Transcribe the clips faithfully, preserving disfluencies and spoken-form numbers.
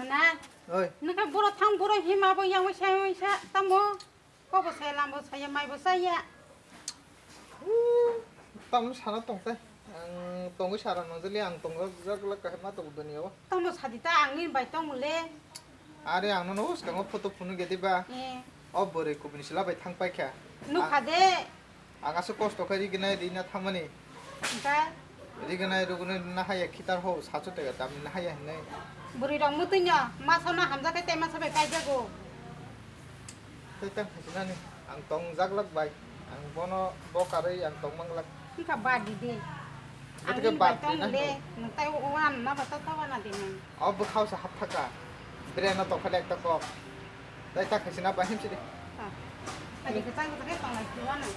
Na? Oi. Nokha buro thang buro hima bo yang wisa wisa tamo. Kobo saya lambo saya mai bo saya. Tam sana tong tai. Ang tongwi sara nongjali ang tongjak jak lak kahima tongo duniya o. Tamo sadi ta ang ni bai tong le. Are ang nono uskango photo phunu gedi ba. Eh. O bwrwi kubuni sila bai thang paikha. Nukha de. Ang aswk kosto khe rignai rina thangmani. Hwnkhe? Rignai rugnai rina haya khitar ho sachu tega tamni na haya hinwi. Bwrwi rok mutwi no masa no hamjak khe tei masa bai kaijago. Tei tang khasinani ang tong jak lak bai. Ang bono bo karwi ang tong mang lak. Hwnkha ba didi. Ang Bwtwkhe ni bai bad tong rinai le ho. Nung tai wana na ba ta ta wana de nung. O bwkhao se hap thaka. Brain no tokha le ekta kok. Tei ta khaisina bahim sidi. Ah. Ani kwchang kwchang khe tonglai phiya nang.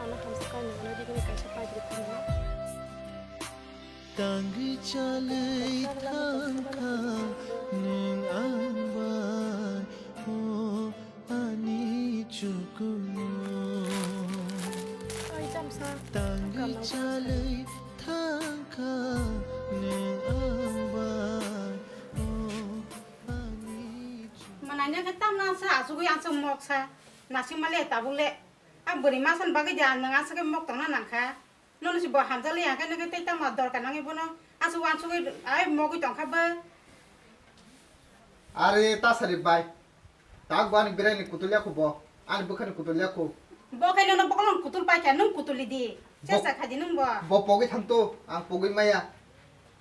Ano hamsa kainwi mwnai digini kaisa paidri phunukma. Tangwi chalwi thangkha nwng ang bai, o ani chukumu. Ai, chamsa. Tangwi chalwi thangkha nwng ang bai, o ani chukumu. Mwnai nang khe tamna sa asugwi ang se mok sa. Nasing male tabuk le. A bwrwi masa ni bagwi de ang nwng aswk khe mok tongna nang kha. Nono se bo hamjak le ya khe nokhe tei tamo dorkar nangwi bono aswk uansugwi ai mogwi tong kha bo. Are ta sari bai. Tak bo ani berai ni kutul ya kho bo. Ani bwkha ni kutul ya kho. Bo khe nono bokolong kutul pai kha, nwng kutul di. Bo- Chesa kha di nwng bo. Bo pogwi thang to, ang pogwi maya.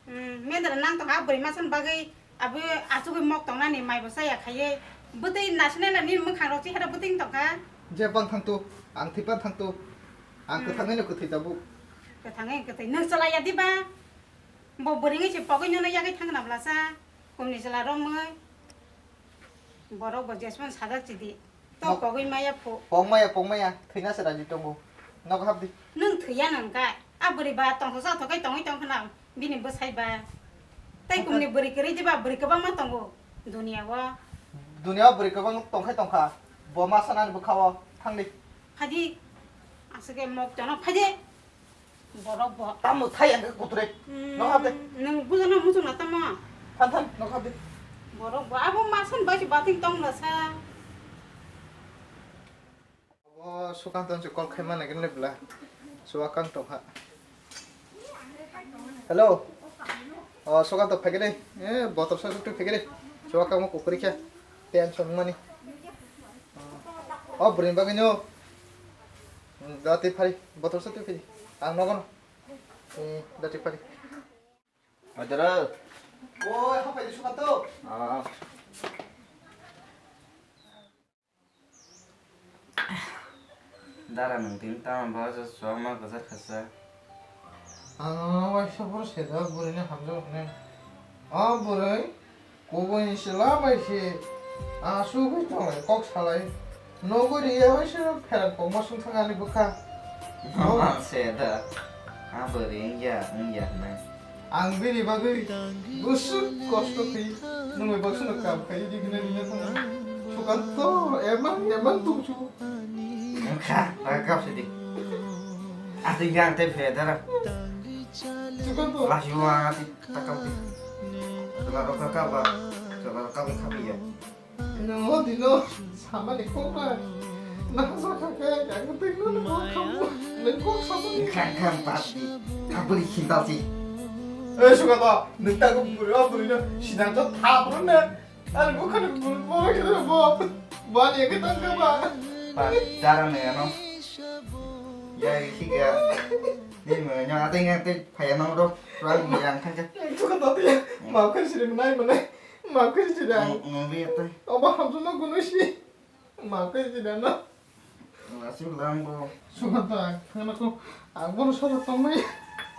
Hmm, mendra nang tongkha, bwrwi masa ni bagwi abo achugwi mok tongnani mai bo chaya khaiwi. Bwtwi nasinai na nini mwkhang rok chihara bwtwi wng tongkha. Je bang thang tu, ang thwi pan thang tu. Ang Hmm. Kwthangwi no kwthwi tabuk. Kwthangwi kwthwi. Nwng chwlai ya diba? Bo bwrwi wngwi se pogwi nono yagwi thang na bwlasa. Kumni chwla romwi. Borok bo jesmani sajak chidi. To Nok- pogwi maya phu. Pogmaya, pogmaya. Thwina se raji tongo. Nok hapdi. Nwng thwiya nang kha. A bwrwi ba tongthok sathok khe tongwi tong khna bini bwsai ba. Tai Oke. Kumni bwrwi kwrwi diba bwrwi kwbangma tongo duniya o. Duniya o bwrwi kwbang tongkhai tongkha. Bo ma sanani bwkha o. Thangdi. Phaidi. Aswk khe mok jono phaidi. Borok bo. Tamo thai ang khe kutre. Hmm, Nok hapdi. Nwng bujana muchung na tamo? Than than, nok hapdi. Borok bo abo ma san bai se bating tong na sa. Abo Sukanto se call khaima nai kene bla. Suakang tong ha. Hello. O Sukanto phai kene. Eh, botol sa sukte phai kene. Suakang mo kukuri kya. Tension mani. O bring bagino. Dati phari. Botol sa tu phari. Ang nogon. Hmm, dati phari. Adara. Oi, hapai di Sukanto. Ah. Dara nwng tini tamo bahasa suama kwchar khasa. Ang waisa boro seda bwrwini hamjak hwnwi. O bwrwi kubuni chwla bai se asugwi tonglai kok salai. Nogwi riya waisa pherang kokma songthang ani bwkha. Mama seda. A bwrwi wngya wngya hwnwi. Ang bini bagwi bwswk kosto khaio, nwng bai baksa no kam khaio, di gwnani ya thang. Sukanto, emang, emang tongsu. Wngkha, ta kap sidi. Ati yang te phe dara. Sukanto. Lasi wa ati ta kap di. Chwla rok ka ba, chwla rok ka ba khabi ya. Nwng o dino samani koknai. Nang sakha khe ang twi no kok khamu. Nwng kok samani. Khang khang pat di. Kabri khindal si. Eh, Sukanto, nwng ta ko bwrwi o bwrwi no sinang to tha bro ne. Ani bwkha ni bwrwi bo khe bo. Bo ani khe tang kha ba. Pa, dara ne ano. Ya, khiga. Ni mo nya ateng ateng phaya nang ro. Rang yang khang kha. Sukanto ya. Ma khe siri nai mane. Ma khe siri. Nang nang ri ateng. Oba hamsu no gunusi. Ma khe siri no. Asuk lang bo. Sukanto, ang thangna ko, ang bono sara tongmai.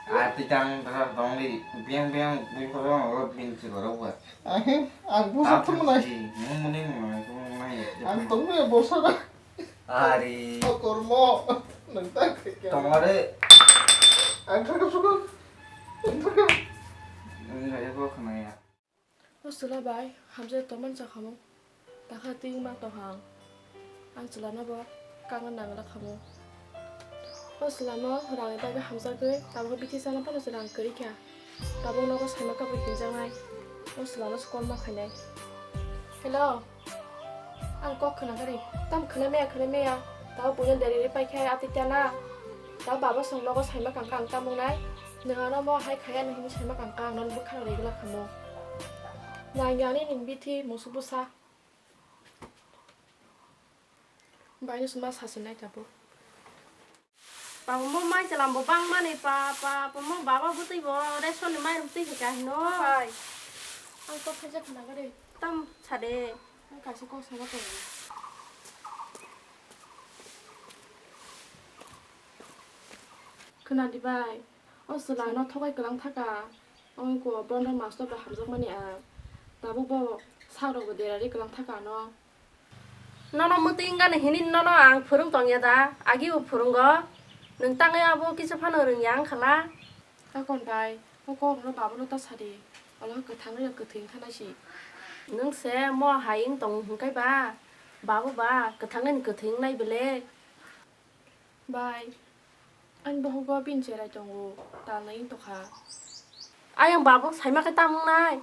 Ah, titang thara tongli, biang biang, bui phoro, o bin si borok ba. Ahe, ang bosa thumnai. Mung muni mung nai, mung nai. Ang tongmai bosa da. Ari. O kormo, nang ta khe kya. Tongare. Ang thangka Sukanto. Ang thangka. Ang thangka ko khna ya. O chwla bai, hamjak tongmani chakhamung. Takha twi wngma tongha ang. Ang chwla no bo kangna nangla khamu. O chwla no rang ni bagwi hamjagwi tabuk bithi chana phano chwla ang kwrwi kha. Tabuk nogo saima kabui hinjaknai. O chwla no se call ma khainai. Hello. Ang kok khna kari. Tam khna meya khna meya. Tabuk buino deriri pai khe atwi tana. Tabuk baba song nogo saima kangkha ang tamung nai. Nwng ano mo hai khaya nw hinwi saima kangkha ang nono bwkha rw rigwla khamu. Nang yani nini bithi musu bwsa. Baino sima sasinai tabuk. Baba mo mai chalam bo bang mani pa pa pa mo baba butui bo ration ni mai rok twi kha hino. Pai. Ang kok khaijak khna gari. Tam sade. Ang kaisa kok sama tong. Khna di bai. O chwla no thogai kwlang thaka. Ongko bondo master bai hamjakmani ang. Tabuk bo sak rok bo derari kwlang thaka ano. Nono mwtwi wngani hini nono ang phwrwng tongya da? Agi bo phwrwngo. Nwng tangwi abo kisa phano rwngya wngkha la? Akon bai, o kok rwno babono ta sadi. Olo kwthang rwya kwthwi wngkha naisi. Nwng se mo hai wng tong hwnkhe ba? Babo ba kwthang ani kwthwi wngnai belek. Bai, ani bohogo bini cherai tongo, talnai wng tokha. Ayang babuk saima khe tamung nai.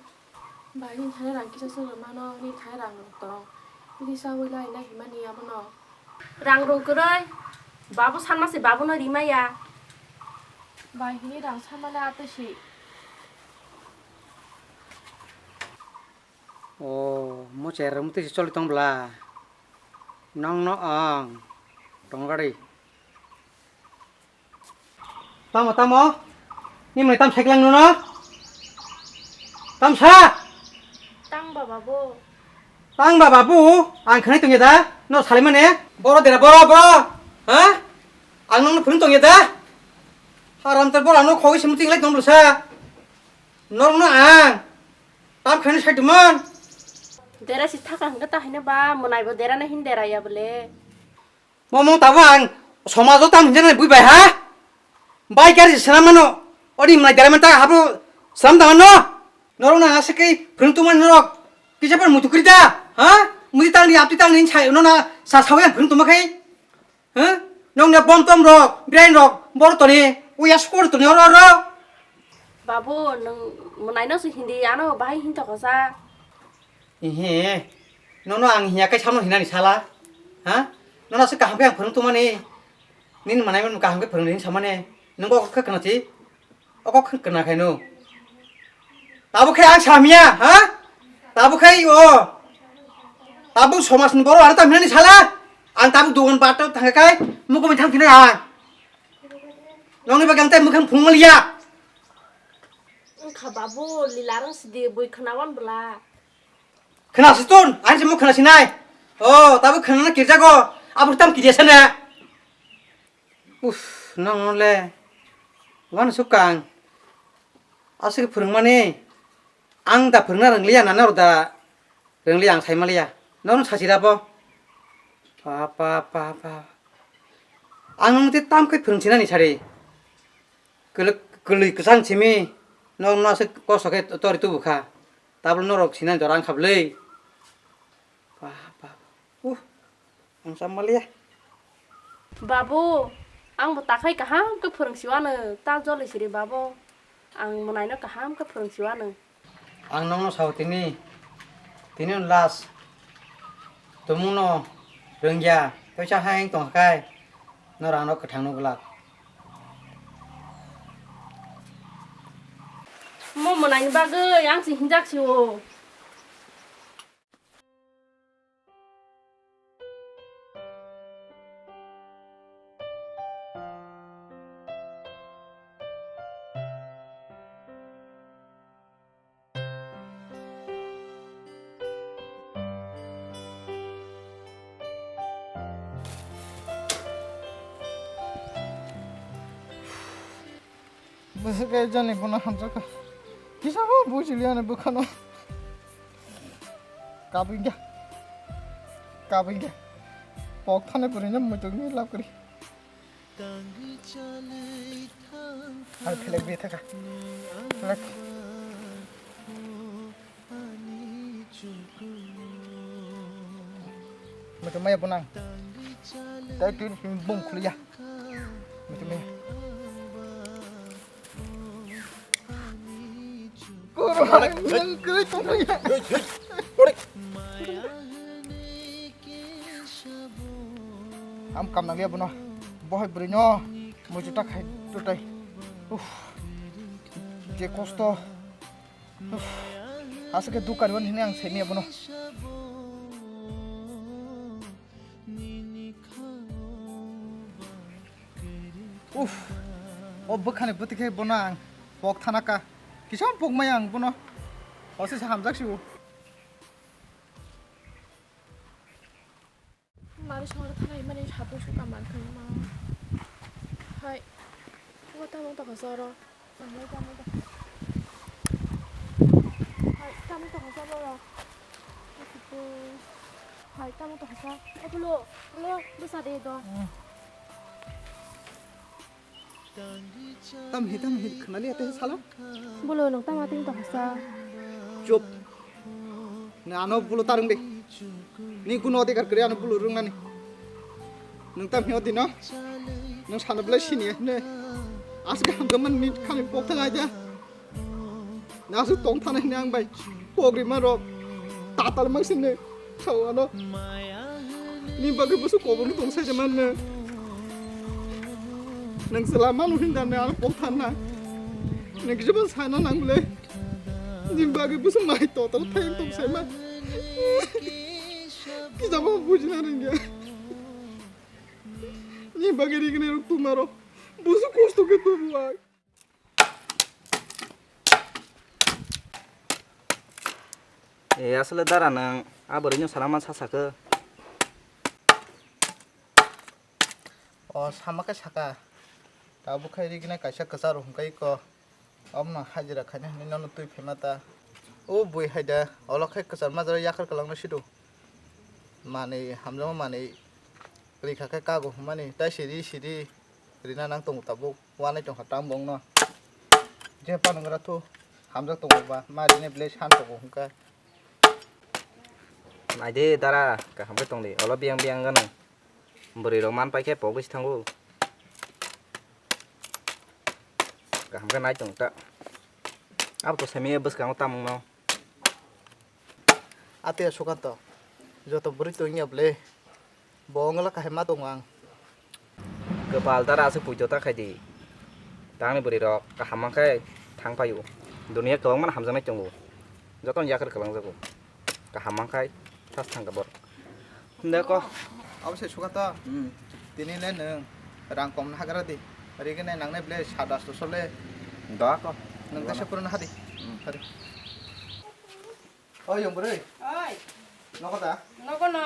Bai, nini thani rang kisa swrwng mano, nini thani rang rok tong. Nini chawi lai nai himani abono. Rang rung kwrwi, babu sanma se babuno rimaya. Bai, hini rang sanmani atwi si. O, mo cherai mutwi se choli tong bla. Nong no ang tong gari. Tamo, tamo? Ni mwnai tam cycle ang nono? Tam sa? Tang ba babu. Tang ba babu? Ang khnai tongya da? No salai mane? Boro dera, boro, boro. Ha? Ang nongno phunung tongya da? Haram ter boro ano khogwi simi tinglai tong bwsa. Norokno ang tam khaina sai tongmon. Dera si thaka hwnkhe ta haino ba mwnai bo dera na hin dera ya bole. Mo mung tabuk ang somajo tam hinjani bui bai ha? Bai gari swnam mano. Odi mwnai dera manta habro swnam da mano. Norok na ase kei phwrwng tongmani norok. Kisa phan muitu kwrwi da? Ha? Muitu tangni apti tangni sai no na sa sawi ang phwrwng tongma khai. Ha? Nong na bom tom rok, brain rok, bor toni, uya skor toni oro oro. Babu, nwng mwnaino se hindi ano bahai hinto kosa. Ehe, nono ang hiya kai samno hinani sala, ha? Nono se kaham khe ang phwrwng tongmani, nini mwnaino kaham khe phwrwng hinwi samani, nwng bo khe khwna si, o kok khe khwna khaino. Tabuk khe ang samya, ha? Tabuk khe o, tabuk somajni borok ano ta hinani sala, ang tabuk dogan bato thangkha kai, mukumui thang phina ang. Nongni bagwi ang tei mwkhang phungma liya. Wngkha babu, lila rang sidi bui khwnawan bwla. Khwna si tun, ani se muk khwna sinai. O, tabuk khwna kirjago, abo tam kirya sana. Uf, nong le. Wan sukang. Asik phwrwngmani. Ang da phwrwngna rwngliya nana rw da. Rwngli ang saimaliya. Nono sachira bo. Pa, pa, pa, pa. Ang nung te tam khe phwrwng sinani sari. Kwlwi, kwlwi kwchang simi. Nong no se kosto khe tori tubu kha. Tablo norok sinani jora ang khablwi. Pa, pa. Uh. Ang sammaliya. Babu, ang bo takhai kaham khe phwrwng siwano, ta joli siri babu. Ang mwnaino kaham khe phwrwng siwano. Ang nokno sao tini, tini last. Tumungno rwngya, teisa hai wng tongkha kai, noro ano kwthangno glak. Mo mwnaini bagwi ang se hinjak sio. Bwswk khe jani bono hamjakha. Kisa bo buji liya ani bwkhano. Kabui kha. Kabui kha. Pok thani puri no muituk ni lab kari. Hai phelek bi thaka. Phelek. Ani chukung. Muchung maya bo nang. Tai tin bung khuliya. Muchung maya. Kurang yang kiri tong ya. Am kam nang ya bono. Bohai beri no. Muchung ta khai tutai. Uff. Je kosto. Uff. Asake dukan wan hini ang semi ya bono. Uff, o bwkhani bwtwi khe bono ang pok thana ka. Kisa pok maya ang bono. Osi sa hamjak si o. Mari songro thana imani sabung suka man khai ma. Hai. O tamo to khasaro. Hai, tamo to khasa borok. Hai, tamo to khasa. Eh, bulo, bulo, bwsa de do. Tam hi, tam hi, khwnali ate sala? Bulo, nwng tamo ting to khasa. Chup. Nang ano bulo tarung de. Ni kuno adhikar kwrwi ano bulo rwngnani. Nwng tam hi odi no? Nwng sano belai sini ne. Aswk hamjakmani ni khani pok thang aida. Nasu tong thana hini ang bai. Pok rima rok. Tatal mang sini. Sao ano. Ni bagwi busu kobor tong sai jaman ne. Nwng sela manu hinda ne ano pok thana. Nwng kisa ban sana nang le. Ni bagwi busu mai to to thayang tong sai ma. Kisa ba bujina ringya. Ni bagwi rigini rok tumaro. Busu kosto ke tubu ai. E, asle dara nwng a bwrwino sana man sa sakhe. O, sama khe saka. Tabuk khai rigini kaisa kwcharo hwnkhai ko. Omono hajira khaina hwnwi nono twi phaima ta. O bui hai da, olo khai kwchar majra yakar kwlangno sido. Manwi hamjakma manwi rikha khe kago hwnmani, tai siri siri rina nang tongo tabuk, wanai tongkha tang bongno. Je panwng gra thu, hamjak tongo ba, ma rine belai san tongo hwnka. Naidi dara, kaham khe tongdi, olo biyang biyang gano. Bwrwi rok man pai khe pogwi se thango. Kaham khe nai tong ta. Abo to semi bwskango tamungno. Ate Sukanto, joto bwrwi tongya ble. Bo wngla kahai ma tongo ang. Kwpal dara aswk puito ta khai di. Tangni bwrwi rok kaham man khe thang paio. Duniya kwbangma hamjaknai tongo. Jotono yakar kwlangjago. Kaham man khai thas thang ka bor. Hwnda ko. Abo se Sukanto. Hmm. Tini le nwng rang kom na hagra di. Rigene nangne ble sadas to sole. Da ko. Nwng ta se purun hadi. Hmm. Hadi. Oi, yong bwrwi. Oi. Noko da? Noko no.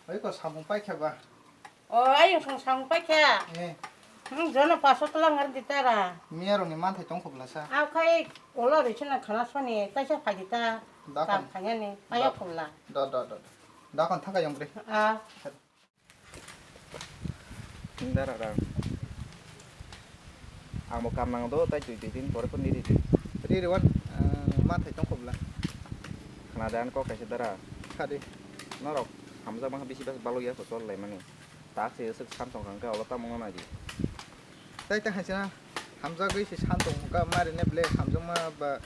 Oi ko samung pai khe ba. O, ayung song samung pai khe. Eh. Hmm, jono paso tla ngar di tara. Miya roni manthai tong khobla sa. Aw khai ulo ri china khana soni taisa phai di ta. Da kam khanya ni. Aya khobla. Da, da, da. Da kon thaka yong bwrwi. Ah. Dara rang. Ang bo kam nang do, tai twi twi din pore phone ni ri di. Ri ri wan, ma thai tong khobla. Khna dan kok kaisa dara. Kha di. Norok hamjak bang bisi bas balok ya ko chol lai mani. Tak se sik san tong kang ka ola tamung nai di. Tai ta haisa hamjak bai se san tong ka mari ne ble hamjak ma ba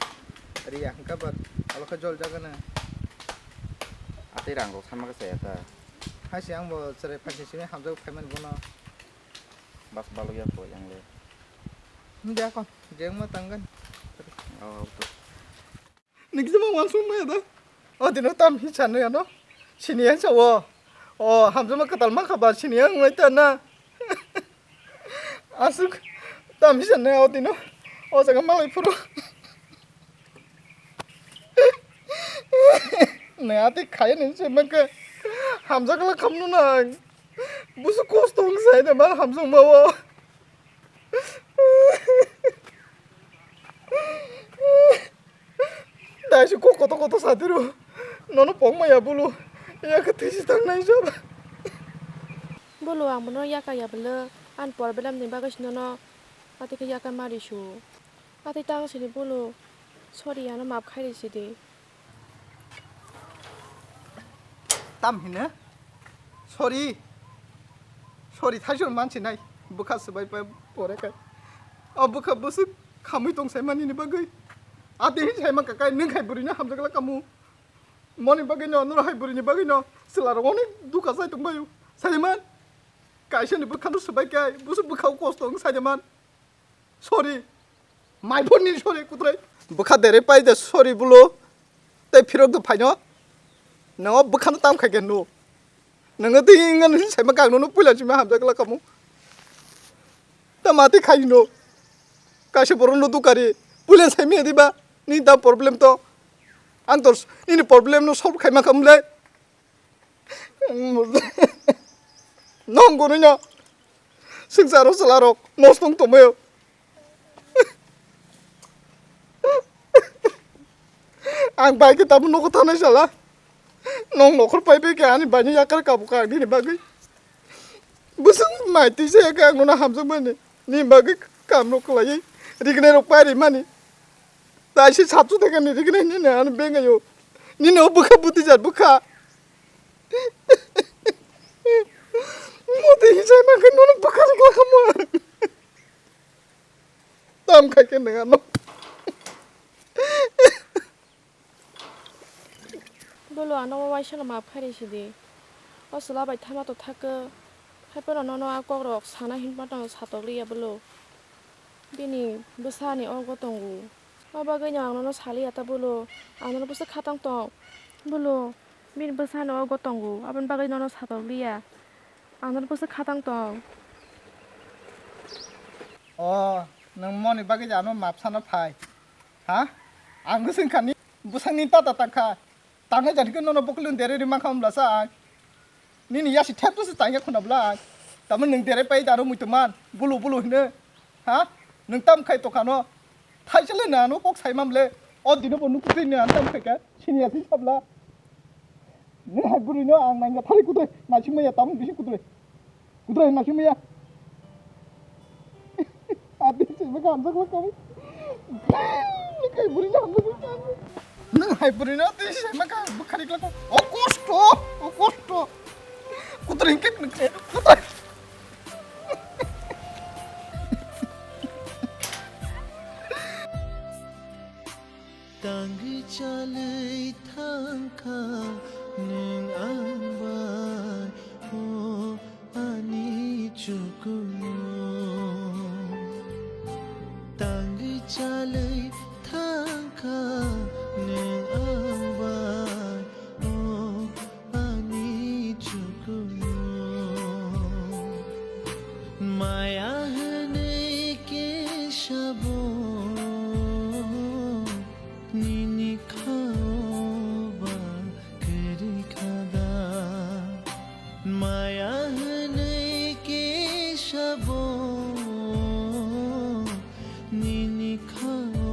ri ya ka ba ola ka jol jaga na. Ate rang ro san ma ka sa ya ta. Hai se ang bo cherai phaisa simi hamjak phaimani bono. Bas balok ya ko yang le. Hinja ko, jeng ma tanggan. Oh, to. Niki jema wan sung ma da. O dino tam hi chanu ya no. Sini yang sa wo. O hamjak ma katal ma khaba sini yang lai ta na. Asuk tam hi chanu ya o dino. O jaga malai phuru. Nang ati khaya ni se mangke hamjak la khamnu nang. Busu kosto wng sai de ma hamjak ma wo. Dai su kok koto koto satiru. Nono pok maya bulu. Ya ke tisi tang nai jaba. Bulu ang bono yaka ya bulu. An por belam ni bagwi sinono. Ati ke yaka mari su. Ati tang sini bulu. Sorry ano map khai ri sidi. Tam hino? Sorry. Sorry, thaisor mansi nai. Bwkha swbai pa pore kai. O bwkha bwswk khamwi tong sai mani ni bagwi. Ati hin sai ma kakai nwng hai bwrwi no hamjakla kamu. Moni bagwi no, nuro hai bwrwi ni bagwi no. Chwla rok onek dukha sai tong bayu. Sai man. Kaisa ni bwkha no swbai kai. Bwswk bwkha o kosto wng sai man. Sorry. Mai phone ni sorry kutrai. Bwkha dere pai de sorry bulo. Tei phirok de phaino. Nango bwkhano tam khai ke no. Nango tei ingan hin sai ma kang no puila chima hamjakla kamu. Ta mati khai no. Kaisa borok no dukari. Puila sai mi diba. Ni da problem to. Ang to ini problem no solve khai ma kamle. Nong gwnwi no swngcharo chwlarok nosto wng tongbaio. Ang bai khe tabuk nogo thanai sala. Nong nokhor pai pai khe ani baino yakar kabu ka ang nini bagwi. Bwswk mai twi se khe ang nono hamjakmani. Nini bagwi kamrok kwlaiwi rignai rok pai rimani. Taisi satsu theke ni rignai nini ano bengayo. Nini o bwkha bwtwi jat bwkha. Motwi hinjai mankhe nono bwkha rwkla khamu. Tam khai khe nang ano. Bolo ano waisa no maaf khairi sidi. O chwla bai thama to thakhe. Haiphano nono a kok rok sana hinma tong satok liya bolo. Bini bwsa ni ogo tongo. O bagwi no ang nono saliya ta bolo. Ang nono bwswk khatang tong. Bolo. Bini bwsa no ogo tongo. Aboni bagwi nono satok liya. Ang nono bwswk khatang tong. O, nwng moni bagwi ano maaf sana phai. Ha? Ang bwswng khani bwsakni tata tangkha. Tangnai jani khe nono bokol ni dere ri mankha wmlasa ang. Nini yasi thep se tangya khuna bwla ang. Tamo nwng dere pai daro muitu man. Bulu bulu hino. Ha? Nwng tam khai tokha no. Thaisale na ano kok sai mamle. O dino bo nukutwi ni ang tam khai ka. Sini yasi sabla. Nwng hai bwrwi no ang nangya thari kudui. Naising maya tamo bisi kudui. Kudrai na kimaya. Ati se me kan zakla kami. Kai buri na zakla kami. Nang hai buri na ati se me kan bukhari kla ko. O kosto, o kosto. Kudrai ke kudrai. Tangwi chalwi thangkha nwng ang bai, o ani chukumu. Tangwi chalwi thangkha nwng ang bai, o ani chukumu. Maya hwnwi kisa bo nini khao ba kwrwi kha da. Maya hwnwi kisa bo nini khao